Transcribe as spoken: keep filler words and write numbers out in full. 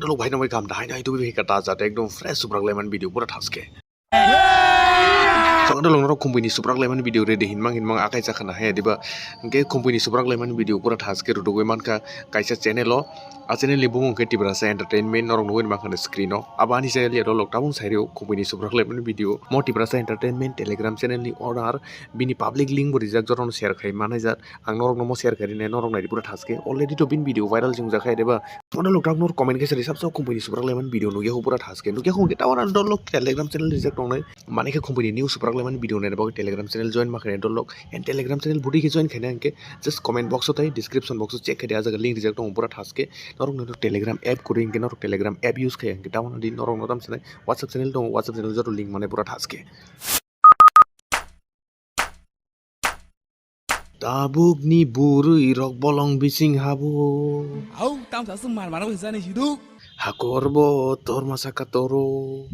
Hello bhai, nokbai kam dahai nai tubi ka ta jate ekdom fresh suprak lemon video pura thaske. Sokda long norok kumpui ni suprak lemon video ready hinmang hinmang akai jakha na hai diba. Hingke kumpui ni suprak lemon video pura thaske rudugwi mankha kaisa channel o. A channel ni bumung khe Tiprasa Entertainment, norok nugwi mankha na screen o. Abo ani channel ya dolok tabung sairi o kumpui ni suprak lemon video. Mo Tiprasa Entertainment Telegram channel ni owner, bini public link bo rijak, jotono share khai manai jak. Ang norok no mo share khai rinai, norok nai di pura thaske. Already to bini video viral jwngjak hai diba. Mono lok tabuk nor comment khe sari sabsa kumpui ni suprak lemon video nugya hu pura thaske. Nugya hu hwnkhe tabuk ang dolok Telegram channel rijak tongnai. Mane khe kumpui ni new suprak lemon video naina bagwi Telegram channel join ma khainai dolok. And Telegram channel budi khe join khainai hwnkhe just comment box o tei description box o check khai di, ah jaga link rijak tongo pura thaske. Norok no Telegram app kwrwi hwnkhe norok Telegram app use khai hwnkhe tabuk di norok no tam sanai WhatsApp channel tongo, WhatsApp channel joto link manai pura thaske. Tabukni bwrwi rok bolong bising habo. Au, tamsa swng mar mano hinsa ni siduk. Hakor bo torma saka toro.